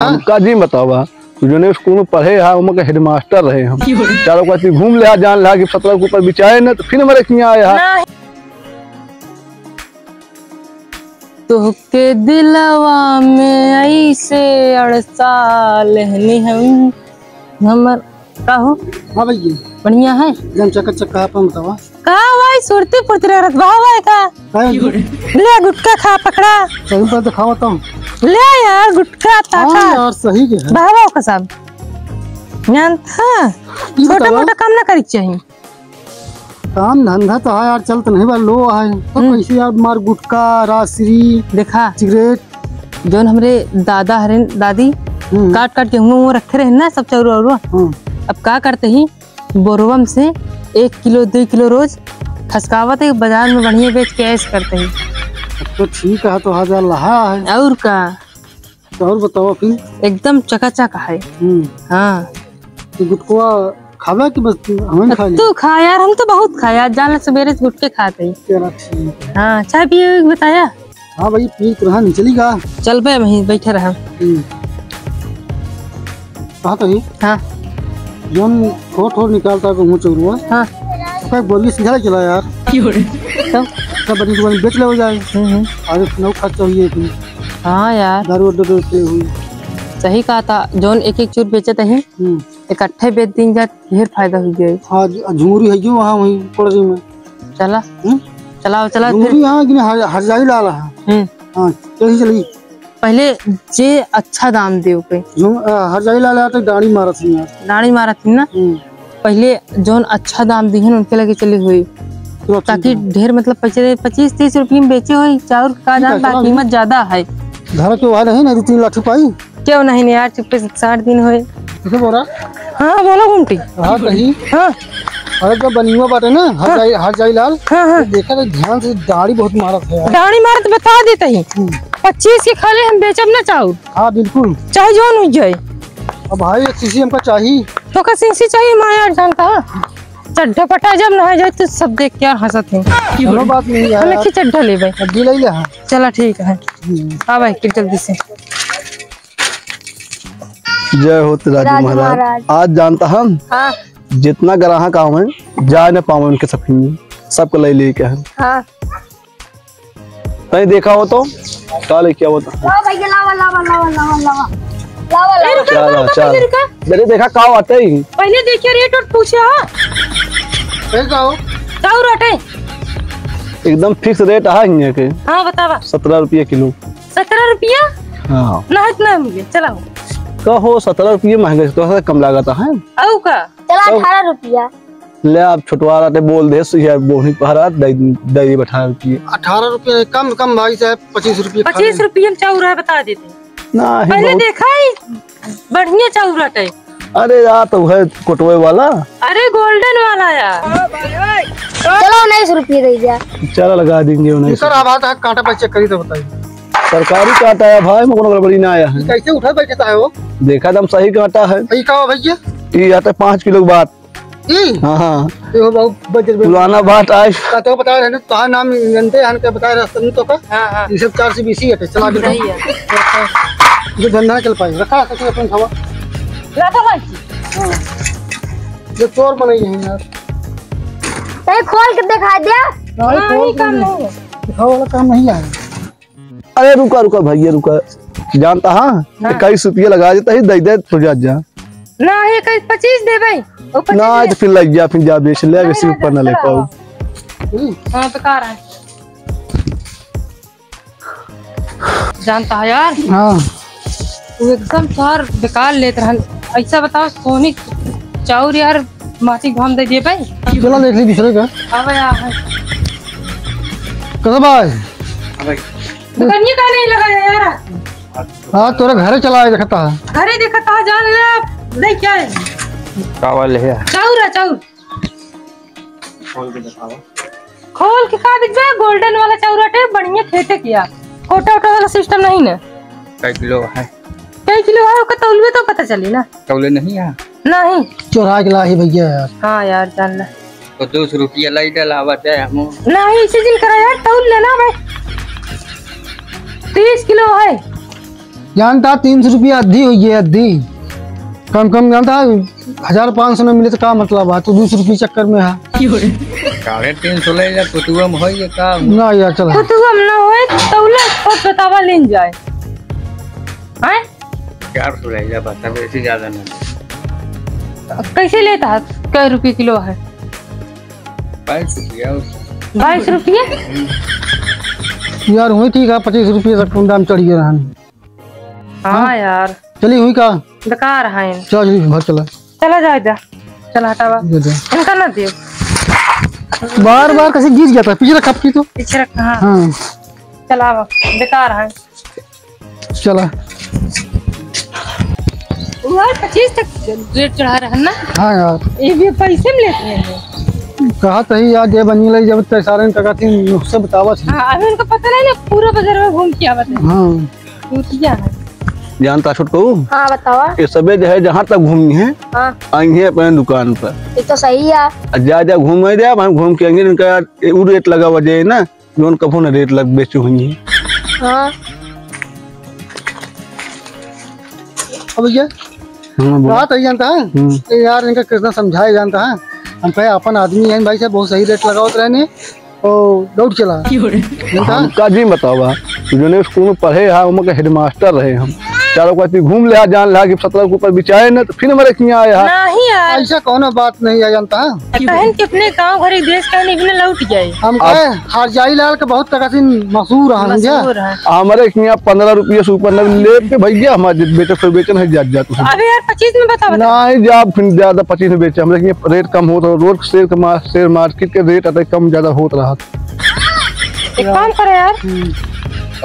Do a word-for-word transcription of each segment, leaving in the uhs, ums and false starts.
हमका जी बतावा, तू जौने स्कूल में पढ़े हा, ओमा के हेडमास्टर रहे हम। चारों का घूम ले हा, जान ले हा कि सत्रह के ऊपर बिचाए न, तो फिर हमारे किहाँ आए हा। ना। तोहके दिलवा में ऐसे अड़सा लेहनी हम, हमर, का हो? हाँ भैया। बढ़िया है? एकदम चकाचक, का अपन बतावा? का भाई, सुरती पुरती रहत बा भाई का? काहे? ले गुटखा खा, पकड़ा। सही बात दिखावा तुम। ले यार, गुटखा ता हाँ खा। यार, सही के है। बाबा का सब। जानत हा? ई छोटा बतावा। मोटा काम ना करे के चाही। काम धंधा तो है यार, चलत नहीं बा, लो है। तो हम्म। कैसे यार, मार गुटखा, राजश्री, देखा। सिगरेट। जौन हमरे दादा हरेन, दादी, हम्म। काट काट के हुआ, हुआ रखे रहे ना सब चौरो औरो। हम्म। अब का करते ही, बोरवम से एक किलो, दो किलो रोज खसकावत है, बाजार में बढ़िया बेच के ऐश करते ही। अब तो ठीक है, तो हजार लहा है। और का? तो और बतावा फिर। एकदम चकाचक है। हम्म। हाँ। तो गुटकुआ खावे कि बस हमें खा ले? तू खा यार, हम तो बहुत खाया, जान ले सुबेरे से गुटके खाते ही। चला ठीक है। हाँ, चाय पिए हुए बताया? हाँ भाई, पी तो रहा, नहीं चली का? चल बे, वहीं बैठे रहा। हम्म। कहा तो ही? हाँ। जौन ठोर ठोर निकालता है, कहूँ चौरुआ। हाँ। तो कहीं बोली सीधा चला यार। क्यों रे? तो? सब बनी दुकान बेच ले हो जाए। हम्म, हम्म। अरे, नौ खर्चा हुई है इतनी। हाँ यार। दारू अड्डा तो इतने हुई। सही कहा था, जौन एक एक चूर बेचत ही, हम्म। इकट्ठे बेच दिन जात, ढेर फायदा हो जाए। हाँ, झु-, झुमरी है जो वहाँ, वहीं पड़ रही में। चला। हम्म? चलाओ, चला फिर। झुमरी यहाँ कि हर, हरजाई लाल है। हम्म। हाँ, कैसे चली? पहले जे अच्छा दाम दे ओके। झुम-, अ, हरजाई लाल है तो डांडी मारत ही यार। डांडी मारत ही ना? हम्म। पहले जौन अच्छा दाम दिहन उनके लगे चली हुई। चलो, ठीक ताकि है। ढेर मतलब पचे-, पच्चीस तीस रुपये में बेचे होई, चाउर का ठीक है, दाम बा, चलो। कीमत ज्यादा है। घर के वहाँ नहीं ना, दो तीन लाठी पाई। क्यों नहीं, नहीं यार, चुप्पे से साठ दिन होए। किसे बोला? हाँ, बोलो गुमटी। हाँ, कही। हाँ। अरे, जो बनिया बाटे ना, हर हाँ। जाई, हर जाई लाल। हाँ, हाँ। तो देखा तो ध्यान से, दाढ़ी बहुत मारत है यार। दाढ़ी मारत बता देते ही। हम्म। पच्चीस के खाले हम बेचब ना चाउर। हाँ, बिल्कुल। चाहे जौन हो जाए। अब भाई, एक सीसी हमका चाही। तो का सीसी चाहिए, मैं यार जानता है। चड्ढा पटा जब नहाए जाए तो सब देख के यार हंसत हैं। कोनो बात नहीं यार। हम एक ही चड्ढा लेबे। अब ले ले, हाँ। चला ठीक है। हम्म। आ भाई, फिर जल्दी से। जय हो राजू राजू महाराज। महाराज। आज जानता हम, हाँ। जितना ग्राहक आवे, जा न पावे उनके सफी में, सबको ले लेके हम। हाँ। तैं देखा हो तो, का लेके आवत? लावा भैया, लावा, लावा, लावा। लावा, लावा। ए, रुका, क्या रुका, ला, रुका, क्या पहले ला? रुका। अरे देखा का आते ही। पहले देखिए रेट और पूछे हो। सही का हो? चाउर अटे। एकदम फिक्स रेट है हियाँ के। हाँ, बतावा। सत्रह रुपया किलो। सत्रह रुपया? हाँ। ना, इतना मिले, चलाओ। कहो, सत्रह रुपये महंगे, तो कम लागत है। आऊ का? चला, तो अठारह रुपया। ले, आप छोटवा रहते बोल दे, सुइया बोहनी पहरा, दे, दे अठारह रुपये। अठारह रुपये कम, कम भाई साहब, पच्चीस रुपये खा पच्चीस ले। रुपये में चाउर है, बता देते। ना, ही पहले बहुत देखा ही, बढ़िया चाउर रहता है। अरे यार, तो है कोटवे वाला। अरे, गोल्डन वाला यार। चलो, उन्नीस रुपये दे दिया। चला, लगा देंगे उन्नीस। सर, आप हाथ, हाथ कांटा पर चेक करी तो बताइए। सरकारी कांटा है भाई, में कोनो गड़बड़ी ना आया है। कैसे उठा बैठे है वो? देखा, एकदम सही कांटा है। ये का हो भैया? ये आता है पाँच किलो के बात। ई? हाँ, हाँ। ये हो बाबू, बजर बे। पुराना बात आज। का तो बता रहे, तो नाम जानते हैं, के बता रहे, रास्ता नहीं तो का? हाँ, हाँ। ये सब चार सौ बीस ही है, चला के। सही है। ये धंधा चल पाए, रखा, रखा, अपन खावा। रखा भाई। हाँ। ये चोर बनाई है यार। तैं खोल के दिखा दे। नहीं, हाँ, खोल ये के काम नहीं। नहीं है। दिखावा वाला काम नहीं है। अरे रुका, रुका भैया, रुका। जानता हाँ? हाँ। इक्कीस रुपया लगा देता ही, दे दे, तो जा, जा। ना, ये कहीं पच्चीस दे भाई। वो पच्चीस ना, दे। तो फिर लग जा, फिर जा, बेच ले, नहीं, बेसी ना, ऊपर ना ले ना। पाओ। हाँ, तो कह रहा है। जानता है यार? हाँ। वो एकदम चार बेकार लेत रहन। ऐसा बताओ, सोनी चाउर यार, माटी घाम दे दिए भाई। चला देख ली दूसरे का। अब यार। कसम भाई। हाँ भाई। दुकानिया का नहीं लगा है यार? हाँ, तोरे घरे चला आए, देखता है। घरे देखता है, जान ले, नहीं क्या है? का वाले है? चाउर है, चाउर। खोल के दिखावा। खोल के का दिखबे? गोल्डन वाला चाउर आटे, बढ़िया खेते किया। कोटा ओटा वाला सिस्टम नहीं ना। कै किलो है? कै किलो है, ओकर तौलबे तो पता चली ना। तौले नहीं है? नहीं। चोरा के ला ही भैया यार। हाँ यार, जान ला। तो दो सौ रुपया लाई डलावत है हम। नहीं, इसी दिन करा यार, तौल लेना भाई। तीस किलो है। जानता, तीन सौ रुपया अद्धी होइ गए, अद्धी। कम कम जानता, हजार पाँच सौ न मिले तो का मतलब है? तू दो सौ रुपया चक्कर में है। साढ़े तीन सौ ले जा, कुतुआ में होई ये का? ना यार, चला। कुतुआ में ना होए, तौले और बतावा लेन जाए। हैं? चार सौ ले जा, बता, वैसे ज्यादा ना। कैसे लेता है? कै रुपये किलो है? बाईस रुपया। बाईस रुपये? यार, वही ठीक है, पच्चीस रुपये तक कम दाम चढ़ गया रहन। हाँ हाँ? यार। चली हुई का? बेकार है। चल, जल्दी घर चला। चला जाए जा। चला हटावा। दे दे। इनका ना दियो। बार बार कैसे गिर जाता है? पीछे रख, आपकी तो। पीछे रख, हाँ। हाँ। चला आवा। बेकार है। चला। वो यार पच्चीस तक रेट चढ़ा रहा है ना? हाँ यार। ये भी पैसे में लेते हैं। कहा तो ही यार, जे बनी लगी जब तक सारे टका थी नुस्खा बतावत है। हाँ, अभी उनको पता नहीं ना, पूरा बाजार में घूम के आवत है। हाँ। चूतिया है। जानता छोटकू? हाँ, बतावा। ये सबे जो है, जहाँ तक घूमी है, हाँ। आई है अपने दुकान पर। ये तो सही है। आ जा, जा घूम आई दे, हम घूम के आएंगे, इनका यार, ये उ रेट लगा वजह है ना, जौन कभो ना रेट लग बेचू हुई है। हाँ। अब भैया, हाँ, बोल। बात है जानता है? हम्म। ये यार, इनका कितना समझाए जानता है? हम कहे, अपन आदमी है भाई साहब, बहुत सही रेट लगावत रहने। ओ, दौड़ चला। क्यों रे? नहीं था? हमका जी बतावा, तू जौने स्कूल में पढ़े हा, ओमा के हेडमास्टर रहे हम। चारों को घूम ले हा, जान ले हा कि सत्रह के ऊपर बिचाए ना, तो फिर हमारे किहाँ आए हा। नहीं यार। ऐसा कौनो बात नहीं है, जानता है? कहन कि अपने गाँव घर, देश कहन इबने लौट जाए। हम अब कहे, हरजाई लाल के बहुत तक से मशहूर है, समझा? मशहूर है। हमारे किहाँ पन्द्रह रुपये से ऊपर न लेब के भैया, हमारे बेचे फिर बेचन है, जात जात। अबे यार, पच्चीस में बता, बता। नहीं, जा फिर ज्यादा पच्चीस में बेचे, हमारे किहाँ रेट कम होत रहा, रोज शेर के मार-, शेर मार्केट के रेट अतः कम ज्यादा होत रहा। एक काम करो यार, हम्म।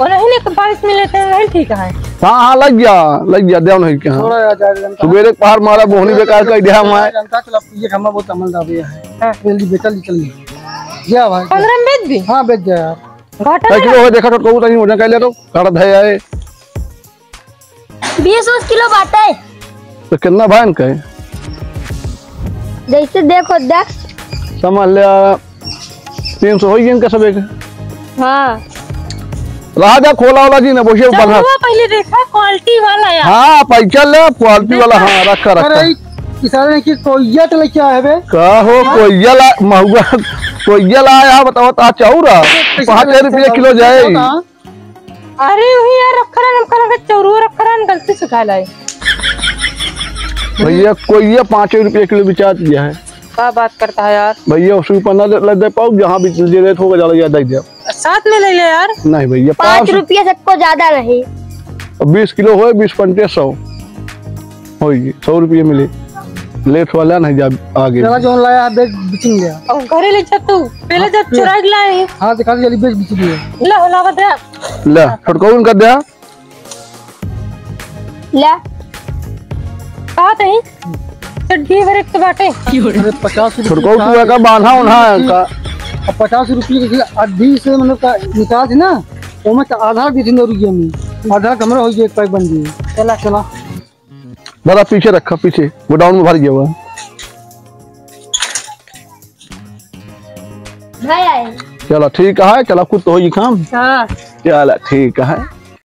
और नहीं, नहीं, तो बाईस में लेते हैं, वही ठीक है। हाँ, हाँ, लग गया, लग गया, देव नहीं के, हाँ। थोड़ा यार, ज्यादा जानता। सुबेरे के पहाड़ मारा, बोहनी बेकार कर दिया हमारे। जानता, चलो, अब ये हमारा बहुत अमल दावे है। हाँ। जल्दी बेचा, जल्दी चल गया। जा भाई। पन्द्रह में बेच दी? हाँ, बेच दे यार। घाटा कै नहीं किलो लगा? है, देखा तो कहूँ, तनी वजन कर ले तो, काटा धै आए। बीस उस किलो बाटे। तो कितना भाई इनका है? जैसे देखो, देख। समझ ले, तीन सौ होई इनका सबे के। हाँ। रहा जा, खोला वाला जी ना, बोझे चल, बंधा। वो पहले देखा, quality वाला यार। हाँ, पैसा ले, quality वाला, देख। हाँ, रखा, रखा। अरे, ई सारे की कोइया तो लेके आए बे। का हो, कोइया ला, महुआ, कोइया ला आया, बताओ, तो चाउर आ? कैसे पाँच रुपये किलो जाए। बता। अरे वही यार, रखरन, हम कल के चौरुआ रखरन, गलती से खा लाए। भैया, कोइया पाँच रुपये किलो बिचात गया है। का बात करता है यार? भैया, उसके ऊपर ना दे, दे पाओ, जहाँ भी जे रेट होगा, ज्यादा, ज्यादा ही दे। साथ में ले ले यार। नहीं भैया, पाँच पाँच सौ रुपये सबको ज्यादा नहीं। अब बीस किलो होए, बीस पंचे सौ। होई, सौ रुपये मिले। लेट वाला नहीं जा आगे। चला, जौन लाया है, बेच, बिचिन गया। अब घरे ले जा तू, पहले हाँ, जब फिर चुराई के लाए। हाँ, दिखा दे, जल्दी बेच, बिचिन गया। ला, लावा दे। ला, छोटकउन कर दे। ला। कहा तही? चड्डी भरे के बाटे। अरे, पचास रुपये छोटकउ, तू का बांधा उन्हा का? अब पचास रुपये के अड्डी से, मतलब, का निकाल दे ना, ओमे तो आधा दे दे रुपये में, आधा कमरा हो जाए, एक पैक बन जाए। चला। चला। दादा, पीछे रखा, पीछे गोडाउन में भर गया हुआ। भाई आए। चला, ठीक है, चला, कुछ तो होई काम। हाँ। चला, ठीक है।